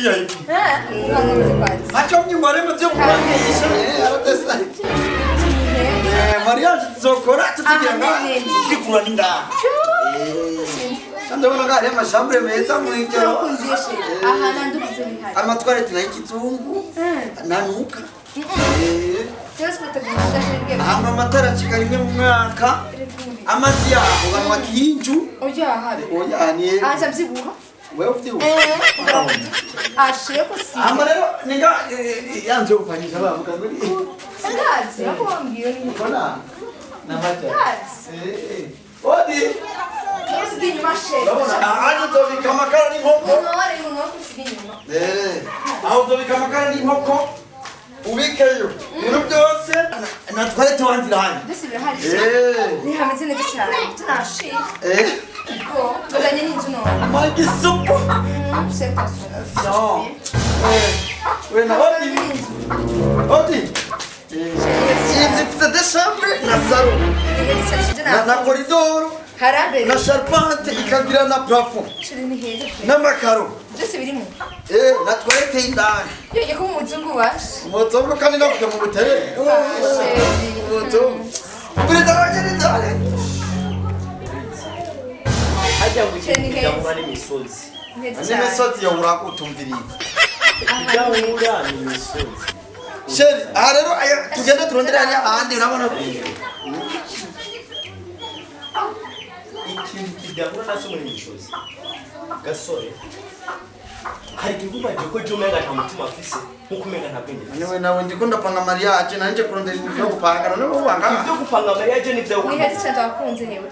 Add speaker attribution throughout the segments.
Speaker 1: VIP.
Speaker 2: Eh, ntabwo kwanza.
Speaker 1: Acha mnyumba byo kubangisha. Aratesa. Mariage tuzokora tutugira nga
Speaker 2: Aha, nene.
Speaker 1: twikura n'inda. Ndabona ko hari amashambure meza mu ijoro.
Speaker 2: Turakunze chéri. Aha nandukize bihari.
Speaker 1: Amatwarete nayo ikizungu. Nanuka.
Speaker 2: Cyose kutagira chéri.
Speaker 1: Hama amatara acika rimwe mu mwaka. Amazi yaho banywa kinju.
Speaker 2: Oya habe.
Speaker 1: Oya ni
Speaker 2: Acha mzibuha.
Speaker 1: wewe ufite.
Speaker 2: Ashiye ko si.
Speaker 1: Hama rero ninga yanze gupanyisha bavuga ngo ni.
Speaker 2: Ndazi, ako wambwiye ni.
Speaker 1: Mbona namata.
Speaker 2: Ndazi.
Speaker 1: Odi.
Speaker 2: Usiga inyuma chéri.
Speaker 1: Urabona aho uzobika amakara n'inkoko.
Speaker 2: Unore unore usiga inyuma.
Speaker 1: Aho uzobika amakara n'inkoko ubikeyo ibintu byose na toilette wanjye irahari.
Speaker 2: Byose birahari. Ntihameze neza cyane. Tunashiye. Ko tuzanye n'inzu none.
Speaker 1: Magi supu.
Speaker 2: Senta.
Speaker 1: We na odi. Odi. Inzu ifite des chambres na salon na koridoro
Speaker 2: Harabe.
Speaker 1: na charpente ikagira na plafond
Speaker 2: Chéri ni heza.
Speaker 1: n'amakaro.
Speaker 2: Byose birimo.
Speaker 1: Na toilette y'indani.
Speaker 2: Yongeye kuba umuzungu waje.
Speaker 1: Umuzungu kandi navuga mu butere.
Speaker 2: Chéri.
Speaker 1: Umuzungu. Perezida wanjye.
Speaker 3: Hajya ngo
Speaker 2: Chéri
Speaker 3: ikintu
Speaker 2: ni heza.
Speaker 3: kidahura n'imisozi.
Speaker 2: Ni heza cyane.
Speaker 1: N'imisozi yobura kutumviriza.
Speaker 3: Ikidahura ni imisozi.
Speaker 1: Chéri, aha rero tugende turondere hariya ahandi urabona ko.
Speaker 3: Ikintu kidahura nacyo muri imisozi. Gasore. Hari igihe ubaje ko ejo umenga nta mutima afise nkuko umenga nta bwenge afise.
Speaker 1: Niwe nawe ndiko ndapanga mariage nanje kurondera ibintu byo gupanga none wowe wanga.
Speaker 3: Ibyo gupanga mariage ni ibyawe.
Speaker 2: Ni heza cyane twakunze hewe.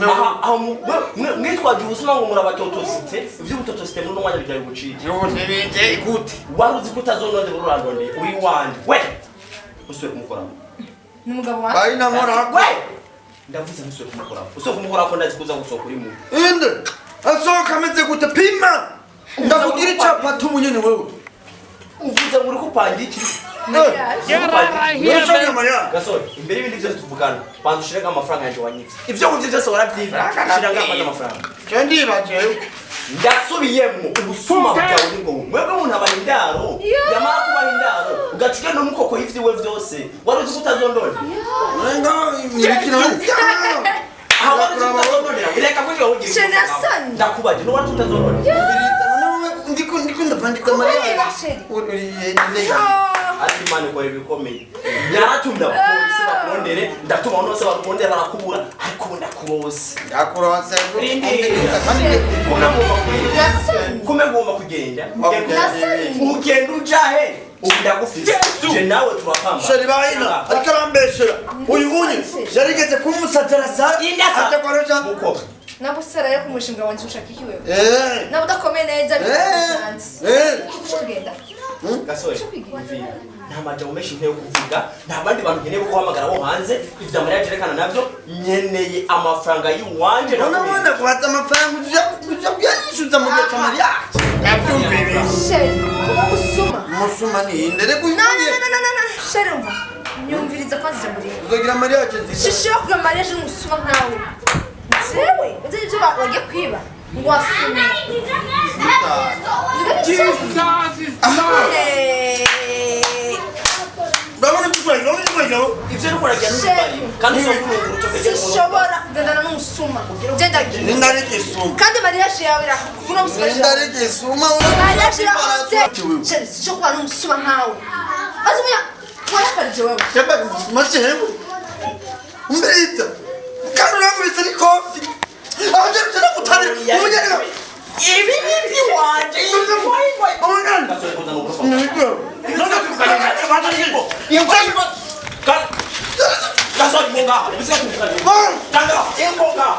Speaker 3: Aha aho mwitwaje ubusuma ngo murabatotosite ivy'ubutotosite muri uno mwanya bijyanye gucika.
Speaker 1: Yo ntibije igute.
Speaker 3: Wari uzi ko utazononde ururandonde uri wanje we usuye kumukoraho.
Speaker 2: Ni umugabo wanjye.
Speaker 1: Bayi namora.
Speaker 3: We ndavuze ntusuye kumukoraho, usuye kumukoraho ndazi kuza gusohoka uri mubi.
Speaker 1: Inde asohoka ameze gute pima. Ndakugira icapati umunyene wewe.
Speaker 3: Uvuze ngo uri kupanga iki?
Speaker 1: Urashaka mariage?
Speaker 3: Gasore, imbere y'ibindi byose tuvugana banza ushiremo amafaranga yanjye wanyivye. Ivyo nguvye byose waravyivye, shira ngaho amafaranga.
Speaker 1: Je ndibaje.
Speaker 3: Ndasubiyemwo ubusuma bwawe ni bwo mwebwe umuntu abaha indaro yamara kubaha indaro ugaca ugenda umukoko y'ivyiwe vyose. Wari uzi ko utazondora.
Speaker 1: Nenga nibikira.
Speaker 3: Aha wari uzi ko utazondorera reka kugira ugira.
Speaker 2: Chéri nasani.
Speaker 3: Ndakubaje no wari utazondorera.
Speaker 1: Ndiko ndiko ndapandika mariage.
Speaker 2: Chéri.
Speaker 1: Uri
Speaker 3: Ati Imana ikora ibikomeye. Yaratumye abapolisi bakurondere, ndatuma abantu bose bakurondera barakubura, ariko ubu ndakurose.
Speaker 1: Ndakurose.
Speaker 3: Rindira.
Speaker 1: Kandi
Speaker 3: Kume ngomba kugenda. Ugenda uja he? Ubu ndagufise. Je nawe turapamba.
Speaker 1: Chéri bayina ariko arambeshera. Uyu unye yarigeze kumusatira sa
Speaker 3: Indasa.
Speaker 1: atakorosha.
Speaker 3: Muko.
Speaker 2: Nabo sara yo kumushinga wanje ushaka iki wewe? Nabo udakomeye neza bisanze. Kugenda.
Speaker 3: Gasore. Mvira. Nta majambo menshi nkwiye kuvuga, nta bandi bantu nkeneye guhamagara bo hanze, ivya mariage rekana navyo, nkeneye amafaranga y'iwanje.
Speaker 1: None ubona kubaza amafaranga uja kuyishyuza mu gihe cya mariage. Yabyumviriye.
Speaker 2: Chéri, kuba musuma.
Speaker 1: Musuma ni inde reka
Speaker 2: No, no,
Speaker 1: uyu
Speaker 2: no, no, no, no. Chéri umva. Nyumviriza kwanza ijambo rimwe.
Speaker 1: uzogira mariage nziza.
Speaker 2: Shisho yo kugira mariage n'umusuma nkawe. Jewe, uzi ibyo bagiye kwiba? Ngo wasume.
Speaker 4: Jesus is Lord.
Speaker 1: Urabona ibyo ukora, urabona ibyo ukora.
Speaker 3: Ivyo uriko uragira ntibibari kandi uzokurungura utoke.
Speaker 2: Sishobora kugendana n'umusuma. Genda giye.
Speaker 1: Ninda ari igisuma.
Speaker 2: Kandi mariage yawe irakuvuna umusuma.
Speaker 1: Ninda ari igisuma.
Speaker 2: Mariage irahanze. Chéri, sishobora kubana n'umusuma nkawe. Maze umunya warakarije wewe.
Speaker 1: Shemba umusuma shewe. Umbereza. Kandi urankubise n'ikofi. Aho njye njye nagutarira. Umunyarira.
Speaker 3: Ibi ni iby'iwanje.
Speaker 1: Umunyarira.
Speaker 3: Gasore kuzana uburofa. Gasore ingo ngaha. Bisika tuvugane. Tanga ingo ngaha.